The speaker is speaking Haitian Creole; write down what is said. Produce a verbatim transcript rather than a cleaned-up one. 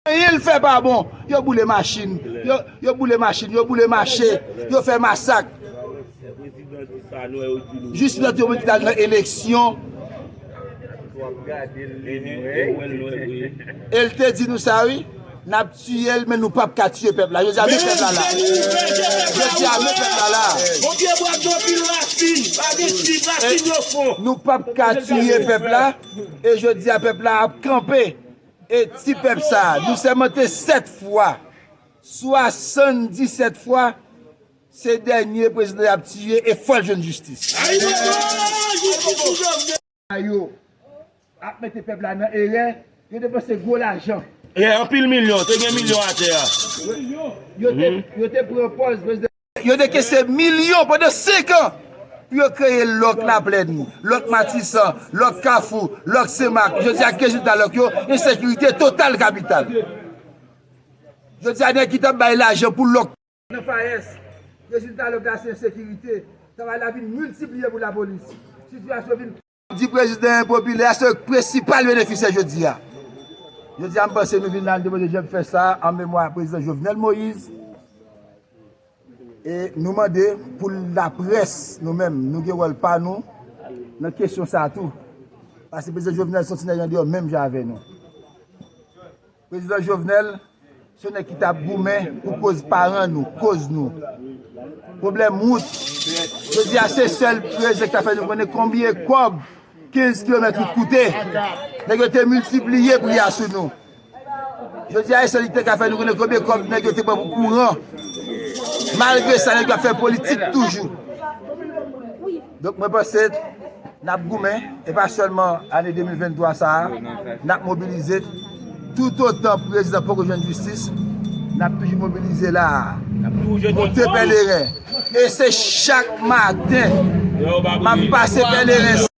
Anyen l fè pa bon. Yo boule machin. Yo, yo boule machin. Yo boule mache. Yo fè masak. Jis lòt yo menm ki t al nan eleksyon. E l te di nou sa, wi. N ap tiye l, men nou p ap ka tiye pèp la. Jodi a, men pèp la la. Jodi a, men pèp la la. Bondye bwat anpil rasin. Pa gen ti rasin yo fon. Nou p ap ka tiye pèp la. E jodi a, pèp la ap kanpe. E ti pèp sa a, nou sèmante sèt fwa, swasanndisèt fwa, se dènye prezidan y ap tiye e fò l jwenn jistis. Yo ap mete pèp la nan erè, yo depanse gwo lajan. Erè anpil milyon, te gen milyon atè a. Yo te, yo te pran pòz prezidan. Yo dekese milyon pandan senk an pou yo kreye lòk Laplèn, lòk Matisan, lòk Kafou, lòk Senmak. Jodi a, ki rezilta lòk yo? Ensekirite total kapital. Jodi a, nèg ki t ap bay lajan pou lòk nan Fayès, rezilta lòk la se ensekirite. Travay la vin miltipliye pou lapolis. Sitiyasyon vin di prezidan enpopilè, se prensipal benefisyè jodi a. Jodi a, m panse nou vin la, nou te poze djab fè sa an memwa prezidan Jovenel Moïse. E nou mande pou laprès, nou menm, nou gen wòl pa nou nan kesyon sa a tou. Paske prezidan Jovenel se yon ti nèg andeyò menm jan avè nou. Prezidan Jovenel, se yon nèg ki t ap goumen pou koz paran nou, koz nou. Pwoblèm wout. Jodi a, se sèl prezidan ki ta fè nou konnen konbyen kòb kenz kilomèt wout koute. Nèg yo te miltipliye pri a sou nou. Jodi a, e sèl li te ka fè nou konnen konbyen kòb nèg yo te pran pou kouran. Malgre sa, nèg yo ap fè politik toujou. Donk, mwen panse n ap goumen, e pa sèlman ane de mil venntwa sa a, n ap mobilize. Toutotan prezidan poko jwenn jistis, n ap toujou mobilize la a. Monte Pèleren. E se chak maten, m ap pase Pèleren.